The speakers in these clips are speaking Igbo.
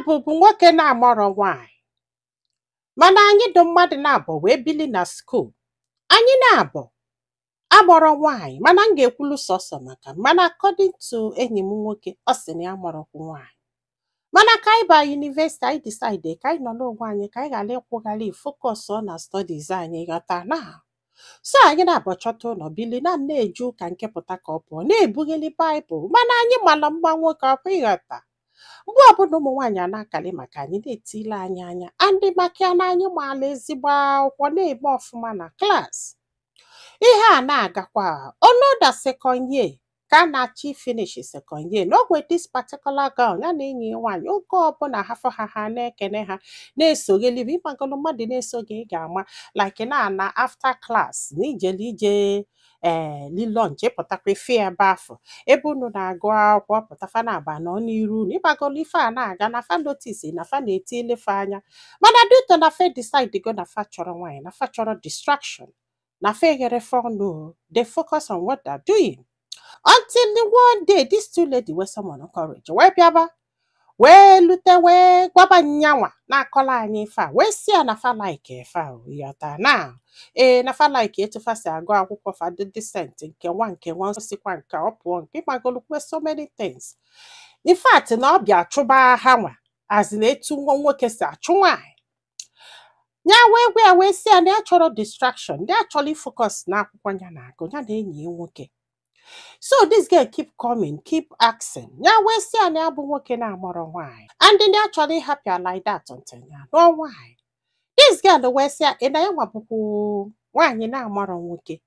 Bụbu nwoke na-amarọ nwaanyị, mana anyị dị mmadụ na-abụ wee bili na school. Anyị na-abụ agbọrọ nwaanyị, mana m ga-ekwulu sọsọ maka m. Mana according to enyi m nwoke, ọ sị na ya marọkwu nwaanyị. Mana ka anyị baa university, anyị decide ka anyị nọ n'onwe anyị, ka anyị ghara ịkwụgharị, focus na studies anyị, ghọta na so anyị na-abụ chọta ụlọ bili na na-eje ụka nke pụta ka ọ pụọ na-ebugheli Baịbụl. Mana anyị mara mma nwoke ọkwa, ịghọta? Mgbe ọbụla ụmụ nwaanyị a na-akali maka anyị, na-etile anyị anya andị maka ya na anyị maala ezigbo akwụkwọ, na-eme ọfụma na class. Ihe a na-agakwa onoda second year, ka a na-achọ ifinish second year, na ogwe this particular girl ya na enyi ya nwaanyị, oge ọbụla ha fọ ha, ha na-ekene, ha na-esoghelibe. Ịmagolo mmadụ na-eso gị, ị ga-ama like na after class na ijele ije ee li lunch, ịpụtakwa ife ebe afọ ebe unu na-agụ akwụkwọ, pụtafa na aba nọ n'iru unu. Ịgbagolo ife a na-aga na fa notice na fa na-eti elefe anya. Mana due to na fa decide go na fa chọrọ nwaanyị, na fa chọrọ distraction, na fa eghere fa ọnụ o, they focus on what they're doing until the one day these two lady wee summon courage, wee bịaba, wee lute, wee gwaba nyanwa na-akọla anyị ife a, wee si ya na fa like ife a o, ịghọta na ee na fa like etu fa si agụ akwụkwọ, fa dị decent, nke nwa nke nwa sikwa nke ọ pụọ nke ịgbagolukwe so many things. In fact, na ọ bịa chụba ha nwa as na etu nwa nwoke si achụ nwaanyị. Ya wee gwa ya, wee sị ya na ya chọrọ distraction, na ya chọrọ ifocus n'akwụkwọ ya na-agụ, ya na enyi ya nwoke. So this girl keep coming, keep asking. Ya wee sị ya na ya bụ nwoke na-amụrụ nwaanyị and ya chọrọ ịhapụ ya like that until ya lụọ nwaanyị. This girl wee sị ya ị na ya nwabụkwu nwaanyị na-amụrụ nwoke,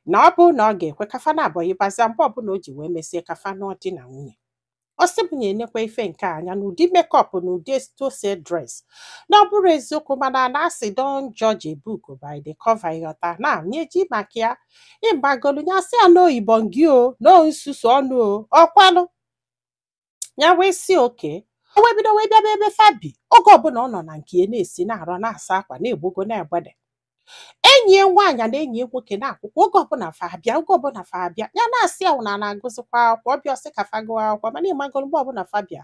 na ọ bụrụ na ọ ga-ekwe ka fa na-abọ ịbazia mgbe ọbụla o ji wee mesie ka fa nụọ di na nwunye. Ọ sị m ya enekwa ife nke a anya n'ụdị makeup na ụdị etu o si dress, na ọ bụrụ eziokwu, mana na asị don't judge a book by the cover, ịghọta na nye ji maka ya ịgbagolu. Ya sị ya n'oyibo gị o na nsusu ọnụ o ọkwalụ. Ya wee si oke o wee bido wee bịaba ebe fa bi. Oge ọbụla ọ nọ na nke ya, na-esi na-arụ, na-asa akwa, na-egbogo, na-egbede, enyi ya nwaanyị na enyi ya nwoke na-akwụkwọ. Oge ọbụla fa abịa, oge ọbụla fa abịa, ya na-asị ya na na-agụzikwa akwụkwọ. Ọbịa, ọsị ka fa gụọ akwụkwọ, mana ịmagolu mgbe ọbụla fa bịa,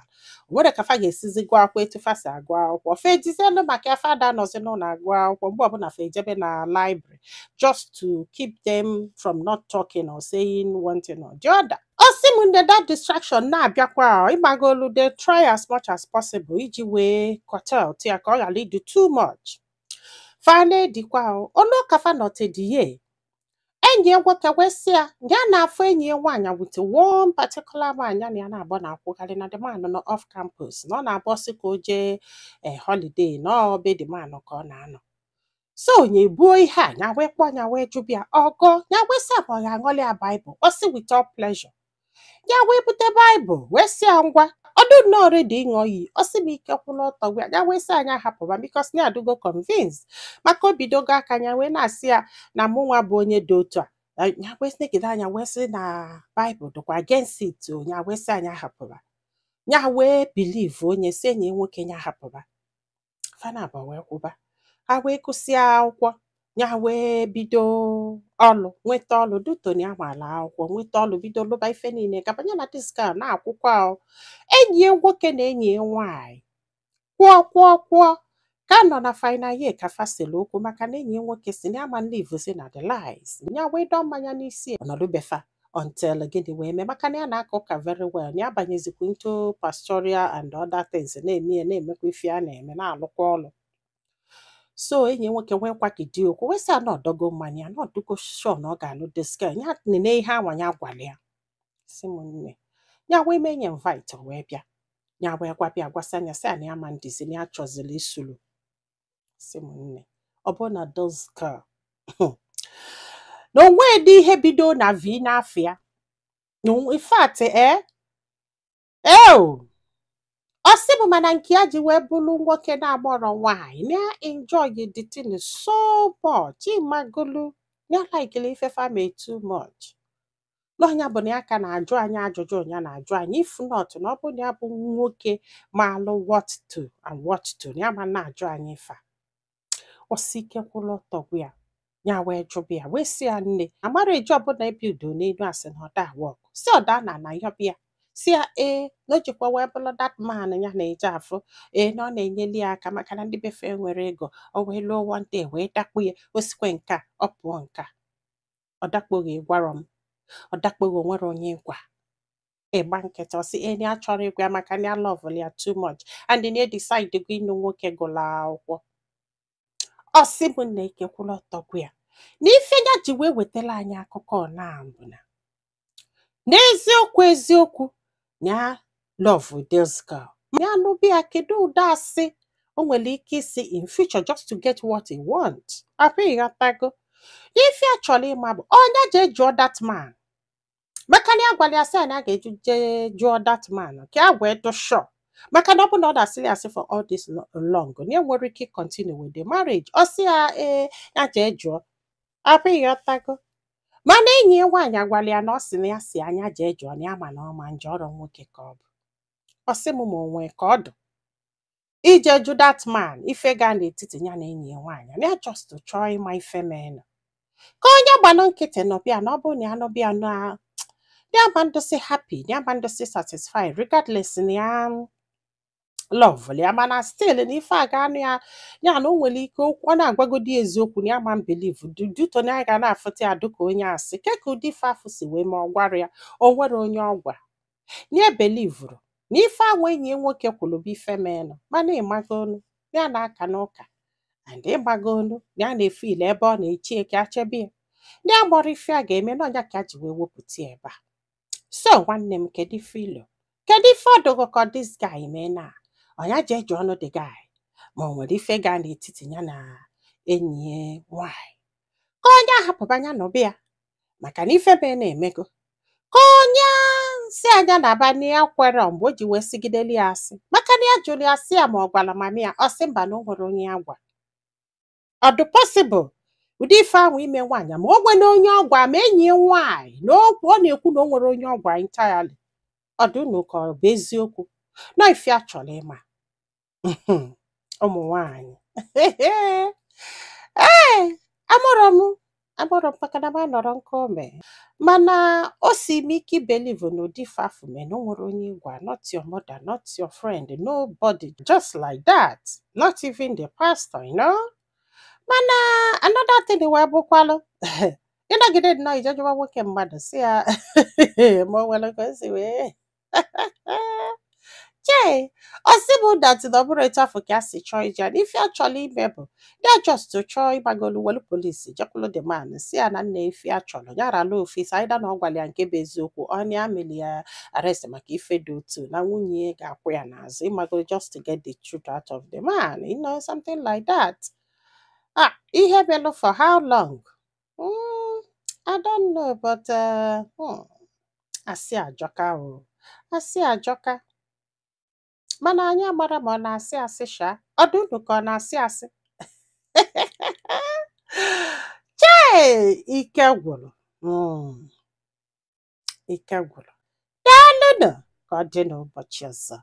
o nwere ka fa ga-esizi gụọ akwụkwọ etu fa si agụ akwụkwọ. Fa ejizielu maka ya fada nọzi n'ụlọ agụ akwụkwọ. Mgbe ọbụla fa ejebe na library just to keep them from not talking or saying one thing or the other. Ọ sị m nne, that distraction na-abịakwa. Ịgbagolu, they try as much as possible iji wee curtail ya ka ọ ghara ịdị too much. Fa na-edikwa ọnụ ka fa nọtediye. Enyi ya nwoke wee sị ya ya na-afụ enyi ya nwaanyị with one particular man ya na ya na-abụ na-akwụgharị, na the man nọ off campus, na ọ na-abụ ọsị ka o jee holiday, na ọ be the man ka ọ na-anọ. So onye buo ihe a, ya wee kpọọ ya, wee jụbịa ọgọ. Ya wee sị ma ọ ga-aṅụli ya Baịbụl. Ọ sị with all pleasure. Ya wee bute Baịbụl, wee sị ya ngwa, ọdụ nnọọ ready ịṅụ iyi. Ọ sị m ike kwụrụ ọtọ gwa ya. Wee sị anyị ahapụba because ya adụgo convinced, maka o bidogo aka ya wee na-asị ya na mụ nwa bụ onye dị otu a. Ya wee negide anya, wee sị na Baịbụl dịkwa against it o. Ya wee sị anyị ahapụba. Ya wee believe onye si enyi ya nwoke ya hapụba. Fana wee kwụba, ha wee gụsịa akwụkwọ. Ya wee bido ọlụ, nweta ọlụ due to na ya mara akwụkwọ, nweta ọlụ, bido lụba ife niile gaba. Ya na this girl na-akwụkwọ ahụ, enyi ya nwoke na enyi ya nwaanyị kwụọ kwụọ kwụọ ka nọ na final year ka fa sere okwu, maka na enyi ya nwoke si na ya ma live si na the lies. Ya wee dọọ mmanya n'isi, ọnọdụ befa until gịnị wee mee, maka na ya na-aka ụka very well, na ya banyezikwa into pastoral and other things, na-eme ya, na-emekwa ife a na-eme, na-alụkwa ọlụ. So enyi ya nwoke wee kwagide okwu, wee sị ya na ọdọgo mmanya, na ọdụgo sure na ọ ga-alụ this girl. Ya nene ihe anwa ya gwara ya si m nne, ya wee mee ya invite, o wee bịa. Ya wee gwa bịa gwasị anya, sị ya na ya ma ndizi, na ya chọziri isulu. Si m nne, ọ bụ na this girl na onwe dị ihe bido na v n'afọ ya na in fact eo ọ sị m, mana nke ya ji wee bụrụ nwoke na-agbọrọ nwaanyị, na ya enjoy the thing so much. Ịmagolu ya like ife family too much n'ọnya bụ na ya ka na-ajụ anyị ajụjụ ya na-ajụ anyị. If not, na ọ bụ na ya bụ nwoke maalụ what to and what to, na ya ma na-ajụ anyị ife a. Ọsị ike kwụrụ ọtọ gwa ya. Ya wee jụbụ ya, wee sị ya nne, amara eji ọbụla ebido n'elu asị na ọda work si ọda na na yọbịa. Si ya ee, na o jikwa wee bụrụ that man ya na-eje afụ, ee, na ọ na-enyeli ya aka maka na ndị befe nwere ego. O wee lụọ, one day wee dakpu ya. O sikwe nke a, ọ pụọ nke a, ọ dakpoghị. Gwarọ m ọ dakpoghị, o nwere onye ịgwa ịgba nkịtị. Ọ sị ee, na ya chọrọ ịgwa ya maka na ya love ya too much and na ya decide go ịnụ nwoke gụrụ akwụkwọ. Ọ sị m na ekekwula ọtọgwu ya na ife ya ji wee wetara anyị akụkọ na bụ na n'eziokwu eziokwu na ya love this girl, ya nụbịa. Kedu ụdị asị o nwere ike isi in future just to get what he want? Apụ ịghọtago ife a chọrọ ịma bụ onye jee jụọ that man, maka na ya gwara ya sị ya na a ga-eju jee jụọ that man ka ya wee dụ sure, maka na ọ bụ na ọ dasịrị asị for all this long na ya nwere ike continue with the marriage. Ọ sị ya ee, ya jee jụọ. Apụ ịghọtago? Mana enyi ya nwaanyị agwala ya na ọ sị na ya si anya jee jụọ, na ya ma na ọ ma nje ọrọ nwoke ka ọ bụ. Ọ sị m ma o nwee ka ọ dụ ije jụ that man ife gaa n'etiti ya na enyi ya nwaanyị, na ya just chọọ ịma ife menụ, ka onye gbalụ nkịtị nọbịa, na ọ bụrụ na ya nọbịa na ya ma ndụsị happy, na ya ma ndụsị satisfied, regardless na ya love ya, mana still na ife a ga-anụ ya, ya na o nwere ike okwu ọ na-agwagodi eziokwu na ya ma believe due to na ya ga na-afụta ya dịka onye asị ke ka ụdị ife afụ si wee ma. Ọ gwara ya o nwere onye ọ gwa na ya believeru na ife ahụ enyi ya nwoke kwuru bụ ife menụ, mana ịmagonu ya na-aka n'ụka and ịgbagonu na ya na-efeel ebe ọ na-echi ka achebe ya ndị agbọrọ ife a ga-eme n'ọnya ka a ji wee wepụta ya ebe a. So nwanne m, kedu ife ilo, kedu ife ọdụgụ ka this guy mee na ọnya jee jụọ ọnụ the guy ma o nwere ife gaa n'etiti ya na enyi ya nwanyị, ka onye ahapụba ya nọbịa ya maka na ife mee na-emego, ka onye si anya na-aba na ya kwere mgbe o ji wee sigideli ya asị, maka na ya jụrụ ya sị ya ma ọ gwara mami ya, ọ sị mba, na o nwere onye ya gwa. Ọ dị possible ụdị ife ahụ ime nwaanyị ma o nwere onye ọgwa ma enyi ya nwaanyị na okwu ọ na-ekwu na o nwere onye ọgwa entirely? Ọ dị unu ka ọ bụ eziokwu na ife a chọrọ ịma ụmụ nwaanyị? Ee, amụrụ m amụrụ m maka na m anọrọ nke ome, mana o si m ike ibelieve na ụdị ife afụ mee na o nwere onye ịgwa, not your mother, not your friend, nobody, just like that, not even the pastor. Mana another thing wee bụkwalụ ịnọgide nnọọ ije jụwa nwoke mmadụ si ya ma o nwere ka o si wee chee. Ọ sị bụ that na ọ bụrụ etu afọ ka a si chọọ ije, na ife a chọrọ ime bụ ya just chọọ ịgbagolu welu polisi jekwulu the man, si ya na nna ife a chọrọ ya rala ofisi aịda na ọ gwara ya nke bụ eziokwu, ọ na ya mere ya arrest maka ife dị otu na nwunye ya ga-akwụ ya n'azụ, ịmagolu, just to get the truth out of the man, something like that. Ah, ihe melụ for how long? I don't know, but asị ajọka o, asị ajọka, mana anyị agbara ma ọ na-asị asị sha. Ọ dị unu ka ọ na-asị asị? Chee, ike gwụrụ. Ike gwụrụ. Daalụnụ, ka ọ dị n'ụbọchị ọzọ.